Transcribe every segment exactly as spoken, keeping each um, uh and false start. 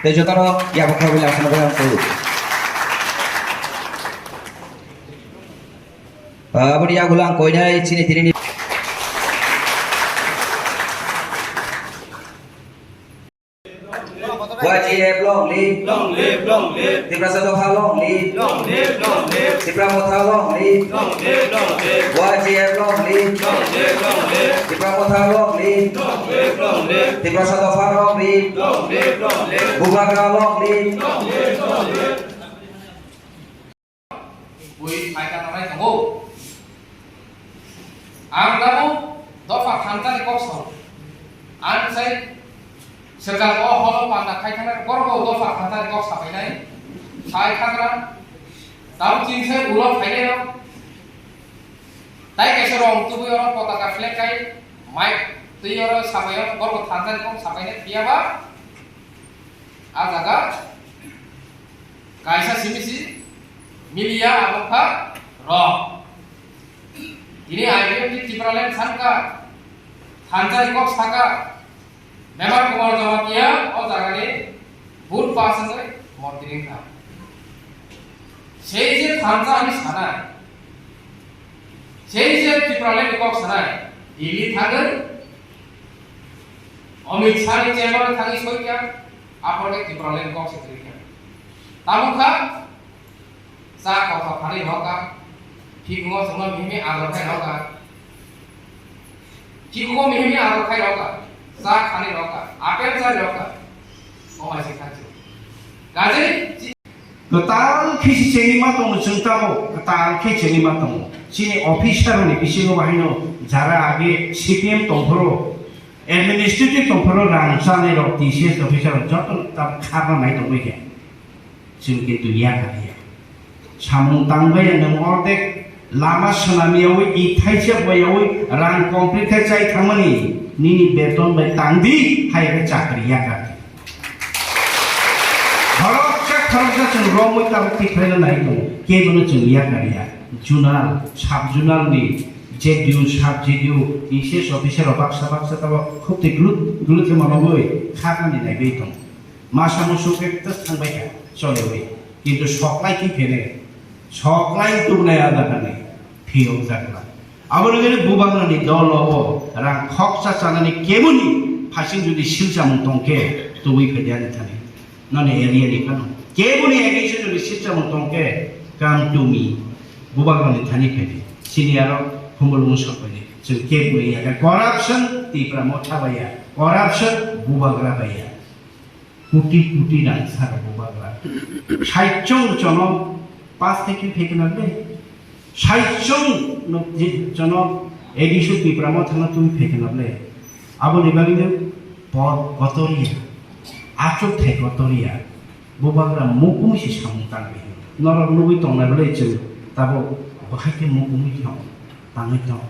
Tei jotono yakung khorokwi lamsano bai ang koi. Aboni yagulo ang koinai chini tini ni. Y G F long live. Long live, long live. Tiprasa dopha long live. Long live, long live. Tipra motha long live. Long live, long live. Y G F long live. Long live, long live. Tipra motha long live. Long live, long live. Tiprasa dopha long live. Long live, long live. Bubagra long live. Long live, long live. Bui phaikha nangnai tongo. Ang tabuk dopha thansa ni kok sao. Ang sai swkang o holo panda khai thangnai borok bo dopha thansa ni kok sapainai. Sai khagra. Tabuk chini sai ulo phainai rok. Tai kaisa rong tubui oro potaka flag kai. Mic twi oro sapai o borok thansa ni kok sapainai phiya ba. A jaga kaisa simi si miliya abo kha rok. Tini I P F T Tipraland sankha, thansa ni kok saka, Memar Kumar Jamatia o jagani vote pass wngwi montri wngkha. Sei je thansa ani sanai, sei je Tipraland ni kok sanai, Delhi thangwi, Amit Shah ni chamber o thangwi soikha, aphano khe Tipraland kok se kwrwikha. Tamo kha, cha kothok khanwi rohorkha, phikungo chwngno mihimwi ador khai rohorkha, phikungo mihimwi ador khai rohorkha, cha khanwi rohorkha, apple cha rohorkha, o mai se kha chwng. Kaje Kwtal khe se chengwi ma tongo, chwng tabuk kwtal khe chengwi ma tongo. Chini officer ni bisingo bahaino jara age C P M tongphuru, administrative tongphuru, rang chanai rok T C S officer rok joto tam kharna nai tongwi khe. Chwng kintu yakar ya. Samung tangbai ya nwng ordek Lama swnam yawi, ithaisa bo yawi, rang complete khai chai thangmani, nini beton bai tangdi, hai khe chakri yakar. Khoroksa khoroksa chwng romwi tabuk tikhlaina nai tongo, kebono chwng yakar ya. Zonal, sub zonal ni, Z D O, sub Z D O, T C S officer rok baksa baksa tabuk khub twi guluk guluk khe mwnogwi kharnani naiwi tongo. Masa musu khe twk thangbai kha choliwi, kintu soklai khe phene, soklai tubunai ada kani phiyok jakla. Abo ni gani bubagrani dolo o rang khoksa chanani keboni phasing jodi silchamung tongkhe tubui phaidi ani thani. Noni area ni phano keboni against jodi silchamung tongkhe kam tumi bubagrani thani phaidi. Sini aro humulung sok phaidi. Chwng keboni ya corruption Tipra motha baya, corruption bubagra baya. Kuti kuti rang sar bubagra. Saichung jono pass theki phekna le. Saichung no jono A D C Tipra mo thangna tumi phekna le. Abo ni bagwi no por kotoria. Achuk thai kotoria. Bubagra mukum si samung tangwi. Norok nugwi tongnai bole chwng tabo bahai khe mukum tong tangwi tong.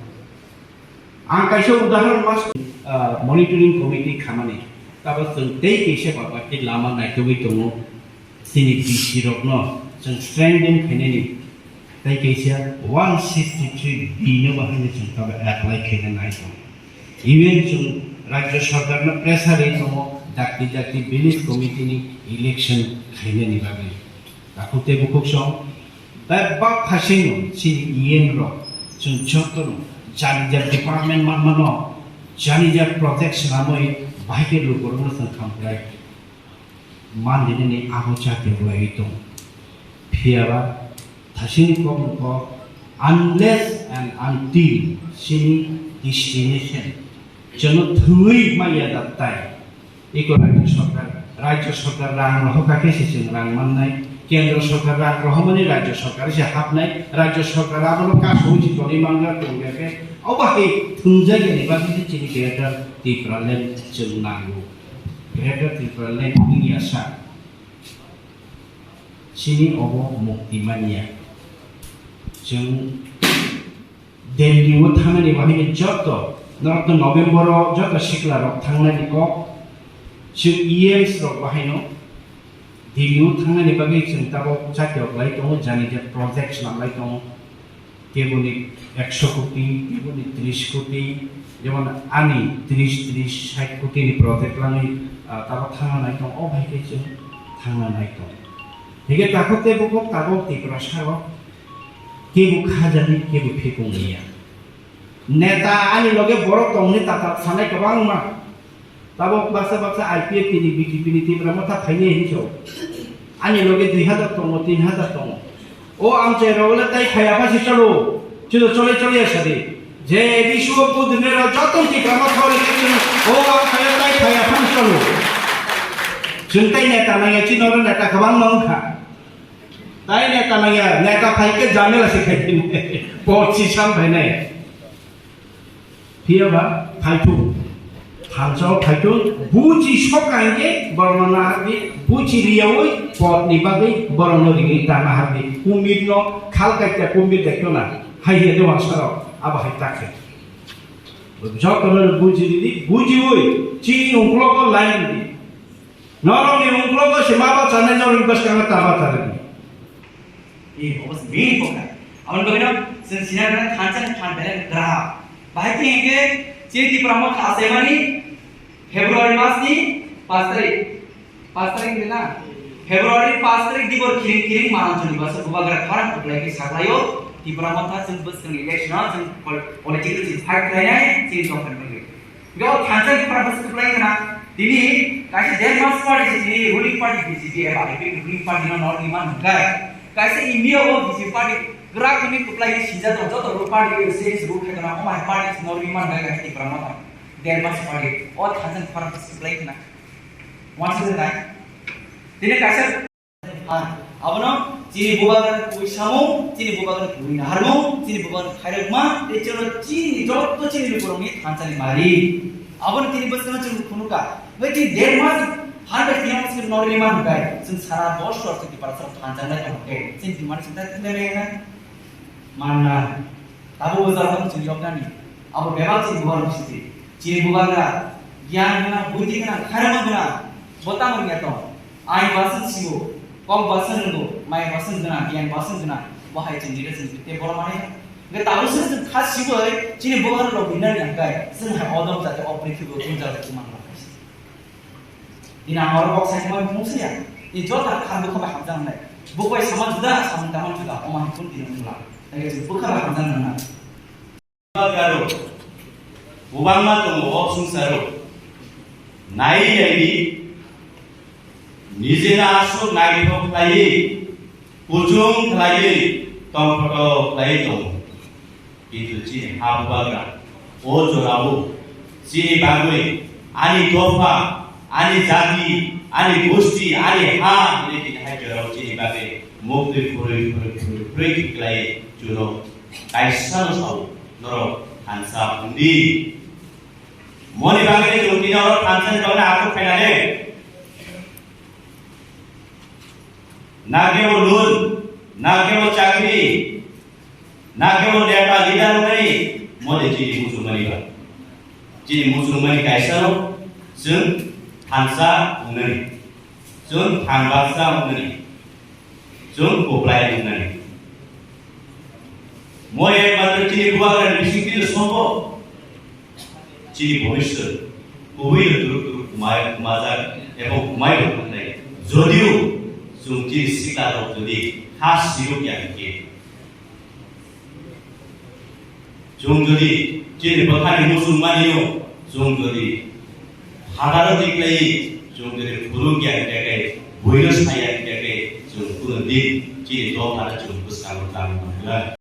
Ang kaisa udahoron mas, ah, monitoring committee khamani. Tabo chwng tei kaisa ba bakti lama naitugwi tongo. Chini B C rokno chwng strengthen khainani tei kaisa one sixty three B no bahaino chwng tabo apply khaina nai tongo. Even chwng Rajya Sarkarno pressure ri tongo dakti dakti village committee ni election khainani bagwi. Takhuk tei bukhuk song, bebak phaisingno chini E M rok, chwng jotono jani jat department manmano, jani jat project swnamwi bahai khe lukurokno chwng khamkrai man dinani abo chati wlaiwi tongo. Phiya ba thasini kokno kok, unless and until chini destination chwngno thwiwi manya da tai, Eko Rajya Sarkar, Rajya Sarkar rang rohor kha khe se chwng rang mannai, Kendra Sarkar rang rohormani Rajya Sarkar se hapnai, Rajya Sarkar abono kasowi se tonwi mangya tongya khe, obo hai thwngjak yani bagwi se chini Greater Tipraland chwng nango. Greater Tipraland wngya sa chini obo mukti manya. Chwng Delhi o thangnani bagwi joto, norok to November o joto sikla rok thangnani kok, chwng E Ms rok bahaino Delhi o thangnani bagwi chwng tabuk chati rok lai tongo, jani je project swnamlai tongo, keboni ekso koti, keboni tris koti, jemon ani tris, tris, sait koti ni project langwi Tabok thangna nai tong, o bai khe chwng thangna nai tong. Hige takhuk tei bukhuk tabok Tiprasa rok kebo khajani, kebo phikung liya. Neta ani loge borok tongni tatal sanai kwbangma. Tabok baksa baksa I P F T ni, B J P ni Tipra Motha phainai hinwi sao. Ani loge dui hazar tongo, tin hazar tongo. O amchai rok le tai phai apha si chalo. Chwng chole chole ya sadi. Je A D C o budine rok joto Tipra Motha o rikhe chwng o amchai tai phai apha si chalo. Chwng tai neta nangya, chini oro neta kwbangma wngkha. Tai neta nangya, neta phai khe jamela se khai. Pot si sam phainai. Phiya ba phaithung, thansa o phaithung, buchi soka hinkhe borokno nahardi, buchi riyaui potni bagwi borokno rigwi ta nahardi. Kumbirno khal kaita kumbir daikto na, hai hiya de wansarok, abo hai ta khe. Jotono buchi ridi, buchiui chini uklogo line ridi. Norokni uklogo se ma bachanai, norokni bwskango ta bacharwdi. Ni obo se main focus. Aboni bagwino chwng sinai rwna thansa ni phan belai grahak. Bahai khe hinkhe chini Tipra Motha achaimani February mas ni pash tarik. Pash tarik hwnkhe na? February pash tarik dibor kiring kiring mahan chwngni bwswk bubagra khorang kwplai khe saklaio. Tipra Motha chwng bwskangni election o chwng pol-, political chwng fight khlainai chini tongthani bagwi. Hingke o thansa ni khorang bwswk kwplai wngkha na? Tini kaisa dead man's party se tini ruling party B J P eba I P F ruling party no norok ni man hwnkhe. Kaisa India o B J P party kwrak wngwi kwplai wngwi sinjak tongo, joto ruling party o same se rule khai tongo, omo hai party se norok ni man hwnkhe kaisa Tipra Motha dead man's party. O thansa ni khorang bwswk kwplai wngkha na? Uansuk nai. Tini kaisa Ah, abono chini bubagra ni kubui samung, chini bubagra ni kubui naharmung, chini bubagra ni khairokma, tei chwngno chini joto chini lukurokni thansani mari. Abono tini bwskango chwng phunukha. Bai chini dead man's, hundred years ni norni man hwnkhe, chwng sara bosor chwng Tiprasa rok thansa wngnai tongkhe, chini demand chwng ta thinai nai na? Manna. Tabuk o jaga chwng yoknani. Abo bebak chini bubagra ni siti. Chini bubagra giyan gwnang, buddhi gwnang, khairokma gwnang. Bo tamo wngya tong? Ain bwswng siwo, kok bwswng rwngo, mai bwswng gwnang, giyan bwswng gwnang. Bo hai chini leader chini tei borok manwi. Hwnkhe tabuk se chwng kha sibai chini bubagra rok winner yang kai. Chwng hai odom jati o prithibi o chwng jaga chwng manwi. Tini ang oro kok sai thangma mung siya. Tini joto kha bwkha bai hamjak nai. Bwkha bai sama juda, samung tangma juda. Omo hai phun tini wngla. Tei bwkha bai hamjak nang na. Bubagra rok kwbangma tongo o swngcharo. Nai nai di, nijera aswk naithok khlaiwi, kuchung khlaiwi, tongphoto khlaiwi tongo. Kintu chini ha bubagra o jorao chini bagwi ani dopha, ani jati, ani gosti, ani ha hinwi tini hai jorao chini bagwi muktwi phurwi phurwi phurwi phurwi khlaiwi chuno kaisano sao norok thansa wngdi. Moni bagwi chwng tini oro thansa ni bagwi aphuru khainani. Nagebo loan, nagebo chakri, nagebo neta leader wngnani, mode chini muchungmani ba. Chini muchungmani kaisano chwng thansa wngnani, chwng thangbaksa wngnani, chwng kwplai wngnani. Moi ekmatro chini bubagrani bisingtwi sombok. Chini bhobishyot kubui rok turuk turuk kumai, kumajak ebong kumai rok wngnai. Jodio chwng chini sikla rok jodi ha siruk ya hinkhe, chwng jodi chini bwkhani muchungmani no chwng jodi hataro tiklai, chwng jodi phuruk ya hinkhe, buino saya hinkhe, chwng kuno din chini dopha no chwng bwskango tangwi mangla.